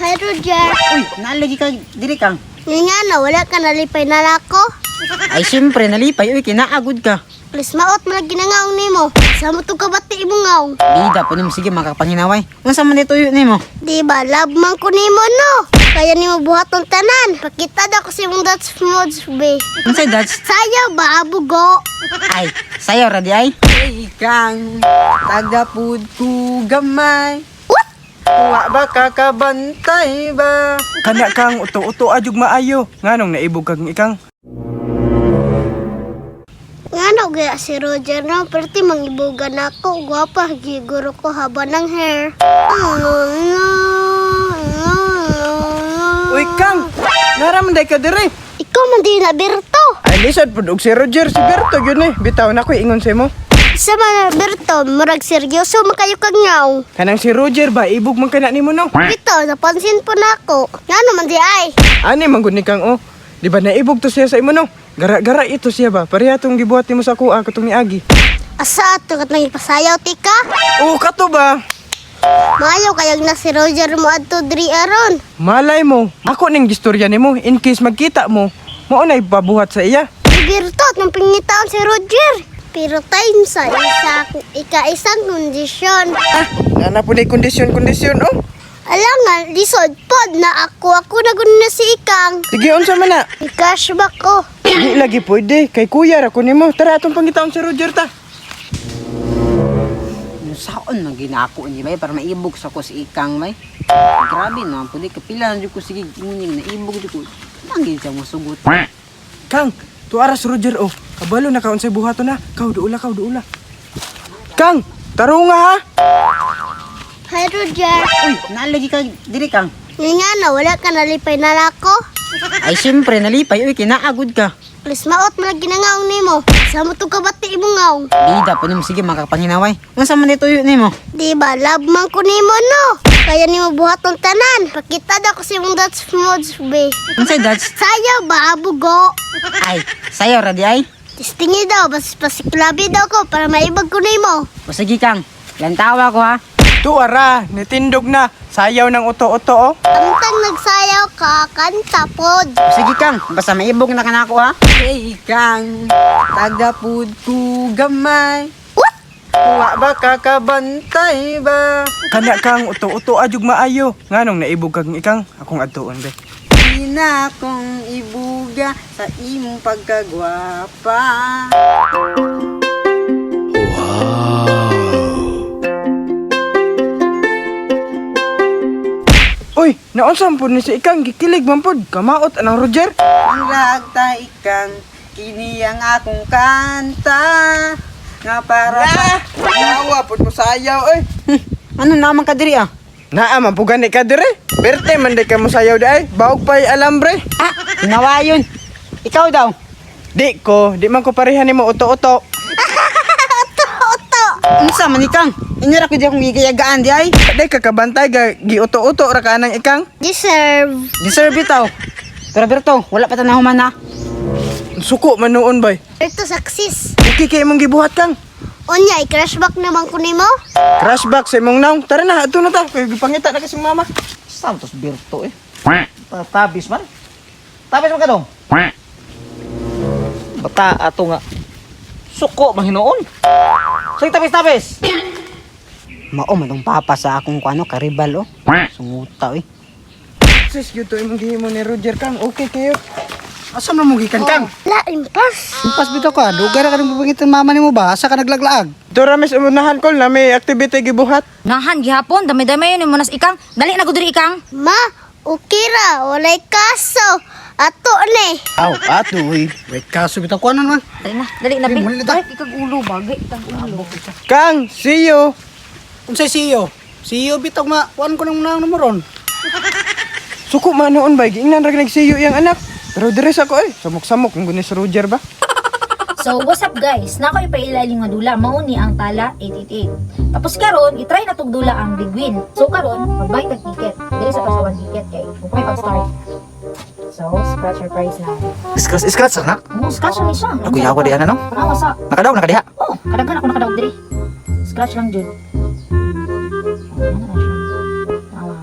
Hi, Roger. Uy, naalagi ka diri, Kang. Nga na, wala ka nalipay na nako. Ay, siyempre, nalipay. Uy, kinaagod ka. Please, maot mo lagi na ngaong nimo. Sa mo to kabati imong ngaong. Bida po nimo, sige, makapanginaway. Unsa man ito yun nimo? Di ba, love man ko nimo, no? Kaya nimo buhaton tanan. Pakita daw ko sa imong Dutch mods, be. Unsay Dutch? Sayaw ba, abugo? Ay, sayo ra di ay. Ay, Kang, tagapud ko gamay. What? Wa ba kakabantay ba? Kana, Kang, uto-uto adjug maayo. Nganong naibog kag ikang? Nga no, gaya si Roger no, pero ti mangibugan ako. Gwapa, giguro ko haba ng hair. Uy, Kang, naraman day ka dire. Ikaw man din na, Berto. Ay, lisod pud og si Roger, si Berto yun eh. Bitaw na ko'y ingon sa imo. Sa mga Berto, murag seryoso makayo kag ngaw. Kanang si Roger ba, ibog man kana nimo, no? Bitaw, napansin po na ako. Nga naman di ay. Ani man gud ni Kang oh. Di ba naibog to siya sa imo, no? Gara-gara ito siya ba? Pareha tong gibuhat nimo sa kuha katong niagi. Asa ato kat nang ipasayaw ti ka? Oh, kato ba? Maayo kayag na si Roger mo adto diri aron. Malay mo, ako ning gistorya nimo in case magkita mo. Mao na ipabuhat sa iya. Si Berto, nang pingitaan si Roger. Pero time sa isa, ika-isang kondisyon. Ah, nana po ni kondisyon-kondisyon oh. Alangan, lisod pod na ako ako na gud na si Ikang. Sige, unsa man na? I-cashback ko. Di lagi pwede kay kuya ra ko nimo. Tara, atong pangitaon si Roger ta. Saon man ginako ni bay para maibog sa ko si ikang bay. Grabe na pud kapila na jud ko sige nguning naibog jud ko. Nangin siya mosugot. Kang, tuara si Roger oh. Kabalo na ka unsay buhaton na. Kaw duula, kaw duula. Kang, tarunga ha. Hi, Roger. Uy, naalagi ka diri, Kang. Nga na, wala ka nalipay na nako. Ay, siyempre, nalipay. Uy, kinaagod ka. Please, maot mo lagi na ngaong nimo. Sa mo to kabati imong ngaong. Bida po nimo, sige, makapanginaway. Unsa man ito yun nimo? Di ba, love man ko nimo, no? Kaya nimo buhaton tanan. Pakita daw ko sa imong Dutch mods, be. Unsay Dutch? Sayaw ba, abugo? Ay, sayo ra di ay. Testingi daw, bas pasiklabi daw ko para maibag ko nimo. O sige, Kang, lantawa ko ha. Tuara, nitindog na. Sayaw ng uto-uto oh. Amtang nagsayaw ka, kanta pod. O sige, Kang, basta maibog na kanako ha. Hey, Kang, tagapud ko gamay. What? Wa ba kakabantay ba? Kana, Kang, uto-uto adjug maayo. Nganong naibog kag ikang? Akong adtuon be. Di na akong ibuga sa imong pagkagwapa. Uy, naunsa man pud ni si ikang, gikilig man pud. Kamaot anang Roger. Ang lagta ikang, kini ang akong kanta. Nga para sa. Yawa pud mo sayaw oy. Ano naman ka diri ah? Naa man pud gani ka dire. Berte man di ka mo sayaw di ay. Bawog pa'y alambre. Ah, ginawa yun. Ikaw daw. Di ko, di man ko pareha nimo uto-uto. Oto, oto. Unsa man ikang? Inyo ra ko di akong gigayagaan di ay. Di ka kabantay ga giuto-uto ra ka anang ikang. Deserve. Deserve itaw. Pero Berto, wala pa tanahuman na. Suko man noon bay. Ito success. Okay kay imong gibuhat, Kang. Unya, i-crashback naman ko nimo. Crashback sa imong naong. Tara na, adto na ta. Kay gipangita na kasi mama. Santos Berto eh. Tabis man. Tabis man ka dong. Bata ato nga. Suko man hinuon. Sige, tabis tabis. Mao man tong papa sa akong kuano karibal oh. Sunguta eh. Sis, gyud to imong gihimo ni Roger, Kang. Okay kayo. Asa man mo gikan, Kang? La, impas. Impas bitaw ka, dugay ra ka nang papangitan mama nimo ba? Asa ka naglaglaag? Dora mis umunahan kol na may activity gibuhat. Nahan gihapon, dami-dami yun mo nas ikang. Dali na gud diri, Ikang. Ma, okay ra, walay kaso. Ato ni. Aw, ato uy. Wait, kaso bitaw ko ano man. Dali na, dali na. Ay, muli na ta. Ay, ikag ulo bagay, ikag ulo. Kang, see you. Unsay CEO? CEO bitaw ma, kuan ko nang nang mo ron. Suko man noon bay, giingnan ra nag-see you iyang anak. Pero dire sa ko eh, samok-samok kung gunis Roger ba. So, what's up guys? Nako ipailalim nga dula, mao ni ang Tala 888. Tapos karon, i-try na tog dula ang Big Win. So karon, mag-buy tag ticket. Dili sa pasawan ticket kay kung may pag-start. So, scratch your price na. Scratch scratch na. Oh, scratch na ni siya. Ako yawa di ana no. Tanawa sa. Nakadaw nakadiha. Oh, kadaghan ako nakadaog diri. Scratch lang jud. Oh, ano na siya. Tanawa.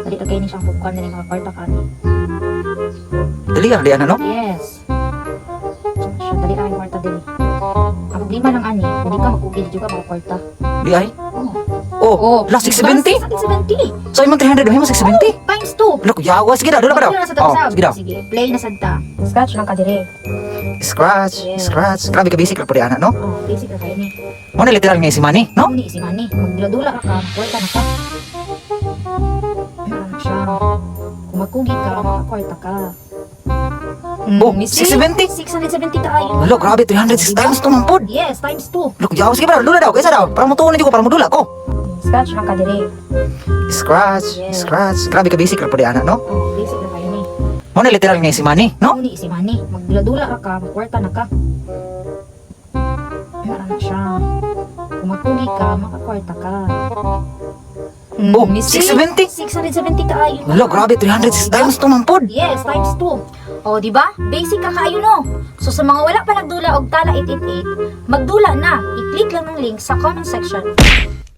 Dali kay ni siyang pugkuan diri, makakwarta ka ni. Dali ka diyan, ano? Yes. Siya, dali ang kwarta diri. Ang problema lang ani, hindi ka magkugi, di ka makakwarta. Di ay. Oh, la 670. 670. So imong 300 mo 670. Times 2. Look, yawa, sige daw, dula pa daw. Dula na sa Oh, tagsab. sige daw. Sige, play na sad ta. Scratch lang ka dire. Scratch, Yes. scratch. Grabe ka basic ra pud ana, no? Oh, basic ra kayo ni. Mo na literal nga si money, no? Ano ni si Manny? Magdula-dula ka ka, kwarta na ka. Ano siya? Kung magkugi ka, makakwarta ka. Oh, you see? 670? 670 ka ayo. Lo, grabe, 306 times 2 man pud. Yes, times 2. Look, yawa, sige ba, dula daw, kaysa daw. Para mutuon na jud ko, para modula ko. Scratch lang ka dire. Scratch, Yes. scratch. Grabe ka basic ra pud ana, no? Oh, basic ra kayo ni. Mo na literal nga si money, no? Ano ni si Manny? Magdula-dula ka ka, makwarta na ka. Ano siya? Kung magkugi ka, makakwarta ka. Oh, You see? 670? 670 ka ayo. Lo, grabe, 306 times 2 man pud. Yes, times 2. O, di ba? Basic ka kaayo, no? So, sa mga wala pa nagdula og Tala 888, magdula na. I-click lang ng link sa comment section.